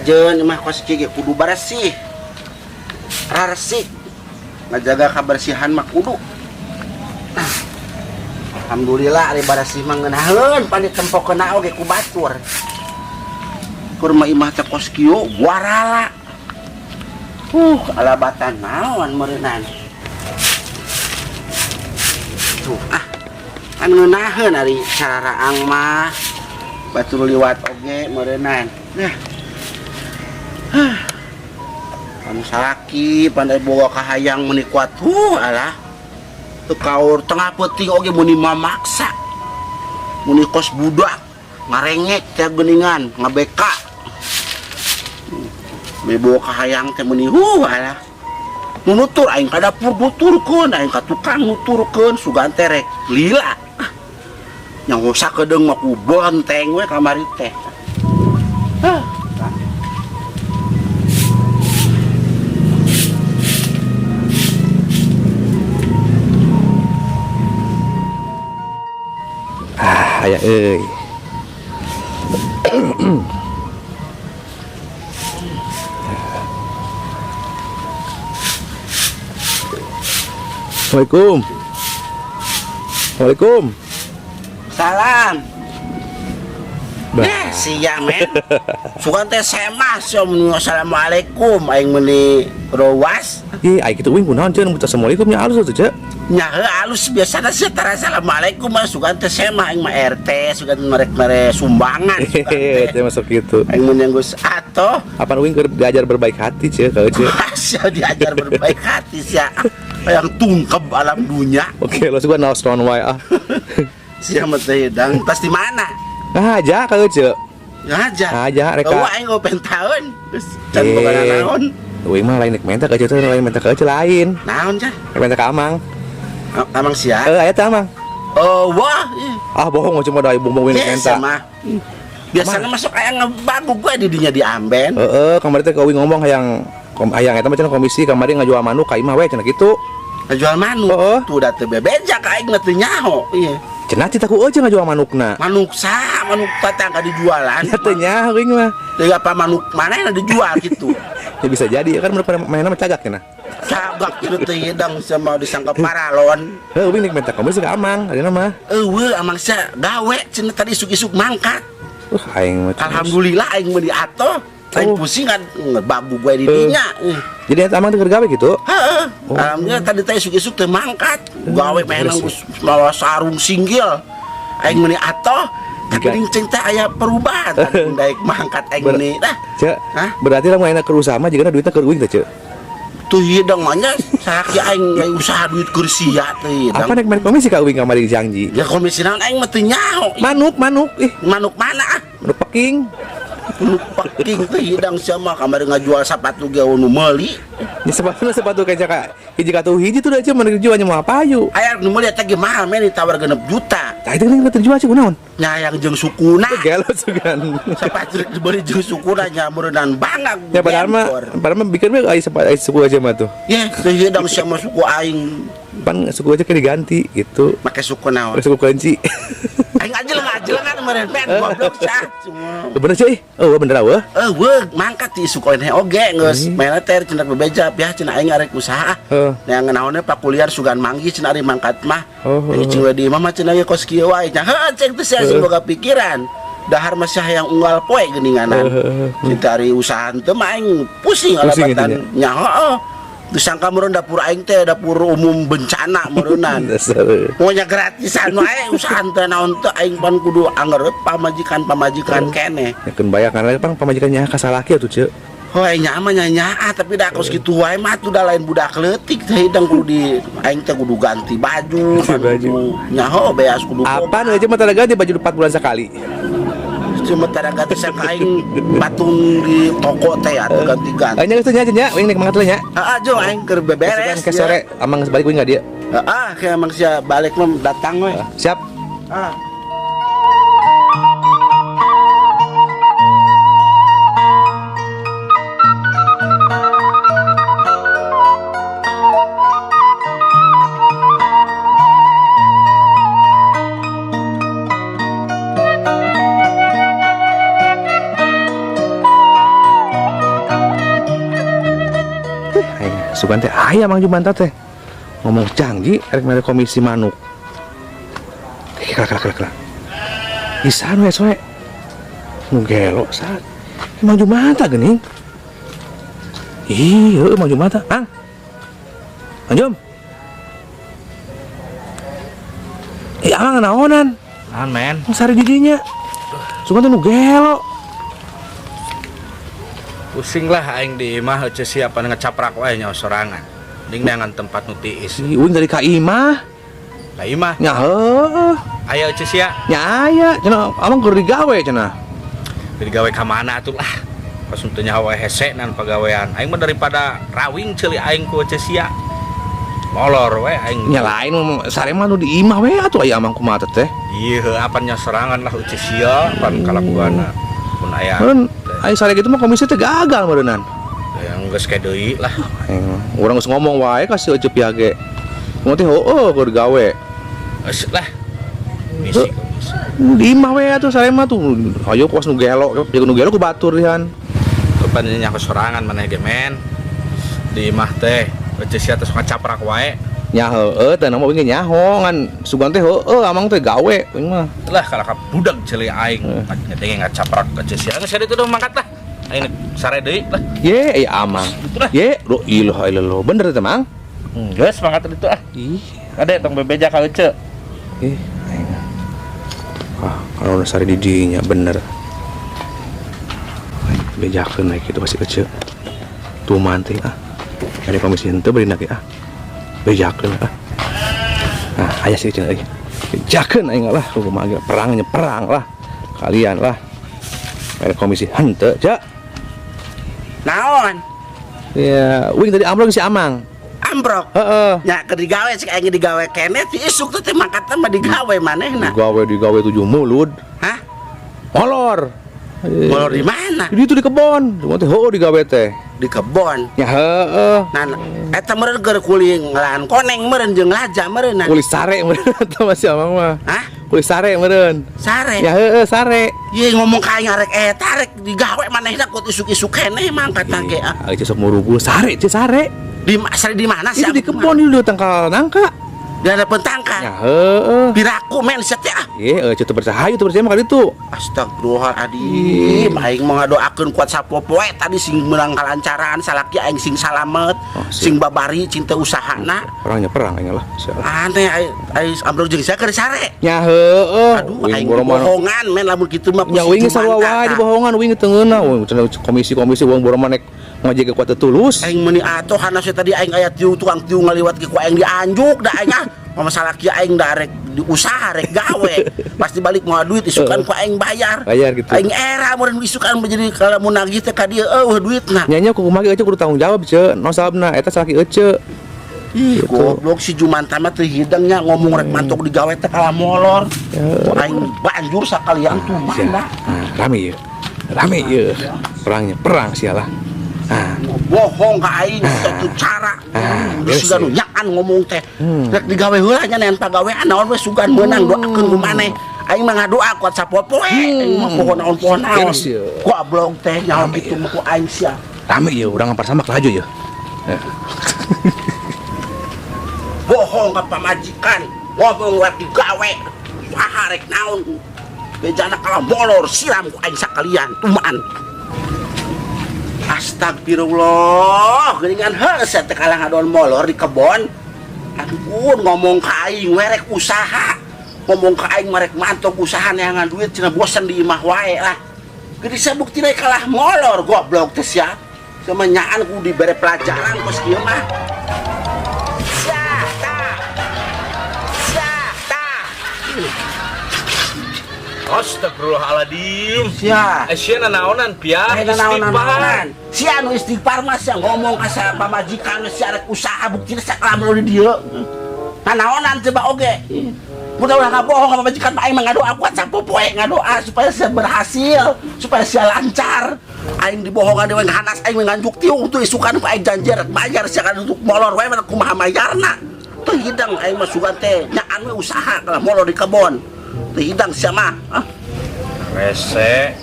Kajeun mah kos kieu kudu bersih. Raresik. Ngajaga kabersihan mah kudu. Nah, alhamdulillah ari bersih mah ngeunaheun pan ditempokeun oge ku batur. Kur mah imah teh kos kieu guarala. Alabatan naon meureunan. Tuh ah. Kan ngeunaheun ari cararaang mah. Batur liwat oge meureunan. Nah. Kamu salaki pandai boga kahayang meuni kuat alah. Teu kaur tengah peuting oge meuni mamaksa. Meuni kos budak ngarengek teh geuningan ngabeka. Boga kahayang teh meuni alah. Nu nutur aing ka dapur nuturkeun, aing ka tukang nuturkeun sugan teh rek lila. Nyaho sakedeung mah ku bonteng we kamari teh. Aya euy. Assalamualaikum. Assalamualaikum. Salam. Ya, siang men. Sugan teh semah sia mun assalamualaikum aing meuni rowas. Ih, aing kitu uing kunaon ceun assalamualaikum nya alus atuh ceuk. Nya heuh alus biasana sia tara assalamualaikum mah sugan teh semah aing mah RT sugan merek-mere sumbangan sugan teh. Teh masuk kitu. Aing mun yang geus atoh. Apan uing keur diajar berbaik hati ceuk ka ceuk. Sia diajar berbaik hati sia. Hayang tungkeb alam dunya. Oke, lo sugan naos naon wae ah. Sia mah teh hidang tas di mana? Nah, aja ka ceuk. Ngaja. Ngaja reka. Eueuh aing ngopen taun. Geus can boga naon. Uing mah lain rek menta ka ceuk teh lain menta ka ceuk lain. Naon cah? Rek menta ka Amang. Amang sia? Aya teh Amang. Oh, wah. Ah, bohong cuma da bohong uing rek menta. Mah. Biasana masuk aya ngebagu gue di dinya di amben. Heeh, kamari teh ka uing ngomong hayang hayang eta mah cenah komisi kamari ngajual manuk ka imah we cenah kitu. Ngajual manuk? Heeh. Tuh da teu bebeja ka aing mah teu nyaho. Iya. Cenah cita ku eueuh ngajual manukna. Manuk saha? Manuk tatangga dijualan. Ya teu nyaho uing mah. Teu apa manuk manehna dijual gitu. Ya bisa jadi kan menurut manehna mah cagak cenah. Cagak kitu teh hidang sama disangka paralon. Heuh uing nek minta komisi ka Amang adina mah. Eueuh Amang sia gawe cenah tadi isuk-isuk mangkat. Aing mah. Alhamdulillah aing mah diatoh. Aing pusing kan ngebabu gue di dinya. Jadi eta Amang teh keur gawe gitu? Heeh. Alhamdulillah tadi teh isuk-isuk teh mangkat. Gawe menang geus mawa sarung singgil. Aing meuni atoh. Tapi cing teh aya perubahan tadi daek mangkat aing meuni dah. Cek. Hah? Berarti lamun ayeuna keur usaha mah jigana duitna keur uing teh, Cek. Tuh hidang mah nya salaki aing aya usaha duit keur sia teh hidang. Apa nek main komisi ka uing kamari janji? Ya komisi naon aing mah teu nyaho. Manuk, manuk ih. Manuk mana ah? Manuk peking. Manuk peking teh hidang sia mah kamari ngajual sepatu ge nu meuli. Ya sepatu sepatu kayak caka hiji katuh hiji tuh aja mana dijual nya mau apa ayu. Aya nu meuli eta ge mahal men ditawar 6 juta. Tah itu kan terjual sih kunaon? Nya yang jeung sukuna. Gelo sugan. Sepatu dibeli jeung sukuna nya meureunnan bangga. Ya padahal mah bikin we aya sepatu aya suku aja mah tuh. Ya teh hidang sia mah suku aing. Pan suku aja kan diganti gitu. Make suku naon? Make suku kelinci. Aing ajelang-ajelangan meureun men goblok sah. Bener sih. Oh bener eueuh. Eueuh mangkat di suku aing oge geus. Mainna teh cenah bebeja piah cenah aing arek usaha. Nya ngeunaonnya pakuliar sugan manggih cenah ari mangkat mah. Cing we di imah mah cenah ge kos kieu wae. Nya heuh cek teh sia sing boga pikiran. Dahar mah sia hayang unggal poe geuninganan. Cinta ari usaha teu mah aing pusing alabatan. Nya heuh. Disangka meureun dapur aing teh dapur umum bencana meureunan. Pokoknya gratisan wae usaha teh naon teh aing pan kudu anger pamajikan-pamajikan keneh. Ya keun bayakan lagi pan pamajikan nya ka salaki atuh ceuk. Heuh nya mah nya nyaah tapi da kos kitu wae mah atuh da lain budak leutik teh hidang kudu di aing teh kudu ganti baju, kudu nya heuh beas kudu. Apaan aja mah tara ganti baju 4 bulan sekali. Cuma tara ganti sangka aing patung di toko teh atuh ganti-ganti. Nya geus teh nya nya uing nek mangkat heula nya. Heeh jo aing keur beberes. Ke sore amang geus balik uing ka dieu. Heeh, ke amang sia balik mah datang we. Siap. Ah. Sugan teh aya Mang Jumanta teh. Ngomong janji rek mere komisi manuk. Kela kela kela kela. Isan we soe. Nu gelo sa. Mang Jumanta geuning. Ih, heueuh Mang Jumanta. Mang. Mang Jum. Ih, amang naonan? Naon, men? Sari didinya. Sugan teh nu gelo. Pusing lah aing di imah euceu siapa ngecaprak wae nyawa sorangan. Ding neangan tempat nu tiis. Si uing dari ka imah. Ka imah. Nya heueuh. Aya euceu sia. Nya aya, cenah amang keur digawe cenah. Digawe ka mana atuh lah. Pas teu nyawa hese nan pagawean. Aing mah daripada rawing ceuli aing ku euceu sia. Molor we aing. Nya lain sare mah nu di imah we atuh aya amang kumaha teh. Ieu heuh apan nya sorangan lah euceu sia pan kalakuanna. Mun aya. Meureun aing sare kitu mah komisi teh gagal meureunnan. Yang geus kayak deui lah. Aing urang geus ngomong wae ka si Euceu piage. Mun teh heueuh keur gawe. Geus lah. Misi komisi. Di imah we atuh sare mah tuh. Hayo kuas nu gelo, jago nu gelo ku batur lihan. Kapan nya sorangan maneh ge men. Di imah teh Euceu sia teh sok ngacaprak wae. Nya heueuh teh nama ge nyaho ngan sugan teh heueuh amang teh gawe uing mah. Lah kalah ka budak ceuli aing. Ngedenge ngacaprak Euceu sia. Geus ditu mangkat lah. Aing sare deui lah. Ye, iya amang. Ye, lo ilah ilah bener teh Mang. Geus mangkat ditu ah. Ih, ade tong bebeja ka Euceu. Ih, aing. Ah, kalau sare di dinya bener. Aing bejakeun naik kitu pasti Euceu. Tuman teh ah. Ada komisi henteu bari ge ah. Bejakeun ah. Nah, aya sih Euceu euy. Bejakeun aing lah kumaha ge perangnya perang lah. Kalian lah. Ada komisi henteu, Cak. Naon? Ya, wing tadi ambrok si Amang. Ambrok? Heeh. Nya keur digawe cek aing digawe keneh ti isuk teh mangkatna mah digawe manehna. Digawe 7 mulud. Hah? Molor. Molor di mana? Di itu di kebon. Cuma teh heueuh digawe teh. Di kebon. Ya heeh. Nah, eta meureun keur kuli ngelahan koneng meureun jeung laja meureun. Kuli sare meureun eta mah si Amang mah. Hah? Kuli sare meureun. Sare? Ya heeh sare. Ye ngomong ka aing arek eta rek digawe manehna kut isuk-isuk keneh mangkatna ge ah. Ari sok murugul sare ceu sare. Di sare di mana sih? Itu di kebon itu di tangkal nangka. Di hadapan tangkal. Ya heeh. Piraku men sia teh ah. Ye eueuh teu percaya, teu percaya mah kali itu. Astagfirullahaladzim, aing mah ngadoakeun kuat sapopoe tadi sing meunang kalancaran, salaki aing sing salamet, Oh, sing babari cinta usahana. Perangnya perang aing lah. Aneh aing ambruk jeung sia keur sare. Nya heueuh. Aduh aing dibohongan men lamun kitu mah. Nya uing sarua wae dibohongan uing teu ngeunah. Komisi-komisi uang boro manek ngajaga kuat tulus. Aing meuni atuh hana sia tadi aing aya tiung tukang tiung ngaliwat ge ku aing dianjuk da aing ah. Mama salaki aing da rek diusaha rek gawe. Pasti balik moal duit isukan ku aing bayar. Bayar gitu. Aing era meureun isukan menjadi kalau mun nagih teh ka dieu eueuh duitna. Nya nya kumaha ge Ece kudu tanggung jawab ce. Naon sababna eta salaki Ece. Ih, goblok si Jumanta mah teu hidang nya ngomong rek mantok digawe teh kalah molor. Ku aing banjur sakalian tuh mana. Nah, rame ieu. Rame ieu. Perangnya perang sialah. Ah. Bohong ka aing satu cara. Sugan nyaan ngomong teh. Rek digawe heula nya nean pagawean naon we sugan meunang doakeun ku maneh. Aing mah ngadoa kuat sapopoe. Aing mah poho naon poho naon. Goblok teh nyaho kitu mah ku aing sia. Rame ieu urang ngampar samak laju ieu. Bohong ka pamajikan, ngomong rek digawe. Usaha rek naon. Bejana kalah molor siram ku aing sakalian tumaan. Astagfirullah, geuningan heuh sia teh kalah ngadon molor di kebon. Ampun ngomong ka aing we rek usaha. Ngomong ka aing mah rek mantok usaha neangan duit cenah bosen di imah wae lah. Geuning sia buktina kalah molor goblok teh sia. Sama nyaan ku dibere pelajaran kos kieu mah. Sia ta. Sia ta. Astagfirullahaladzim. Sia. Sia nanaonan pia. Istighfar. Sia nu istighfar mah sia ngomong ka sa pamajikan sia rek usaha buktina sia kalah di dieu. Nanaonan coba oge. Mudah ulah ngabohong ka pamajikan mah aing mah ngadoa kuat sapopoe ngadoa supaya sia berhasil, supaya sia lancar. Aing dibohongan dewe hanas aing nganjuk tiung tuh isukan ku aing janji rek bayar sia kan untuk molor wae mah kumaha mayarna. Teu hidang aing mah sugan teh nyaan we usaha kalah molor di kebon. Teu hidang sia mah. Ah. Rese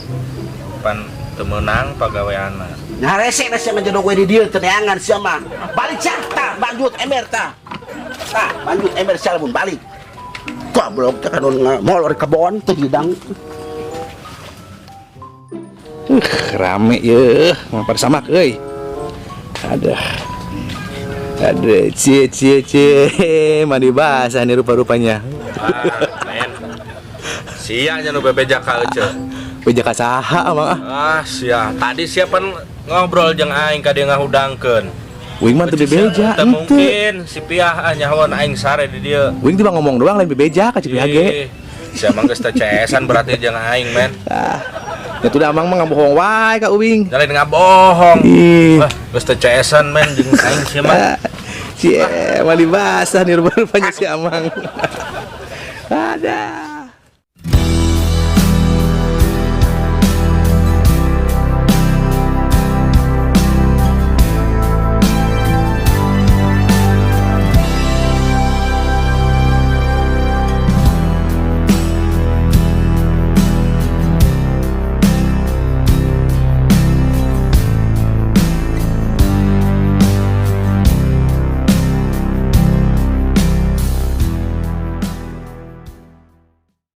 pan teu meunang pagaweanna. Nya rese na sia ngajedog we di dieu teu neangan sia mah. Balik sia, tah banjut ember tah. Tah, banjut ember sia lamun balik. Goblok teh kan molor kebon teh hidang. Rame ye, ngampar samak euy. Ada. Ada, cie cie cie, mandi basah nih rupa-rupanya. Ah, men. Sia nya nu bebeja ka ece. Beja ka saha amang ah? Ah, sia. Tadi sia pan ngobrol jeung aing ka dieu ngahudangkeun. Uing mah teu bebeja, Teu henteu. Mungkin si Piah ah nyahoan aing sare di dieu. Uing tiba ngomong doang, lain bebeja ka Cipiah ge. Ih, sia mah geus teu CS-an berarti jeung aing, men. Ah, ya udah, amang mah ngabohong wae ka uing. Lain ngabohong. Ih. Wah, geus teu CS-an, men, jeung aing sia mah. Ah, cie, mandi basah nih rupa-rupanya si amang. Ada.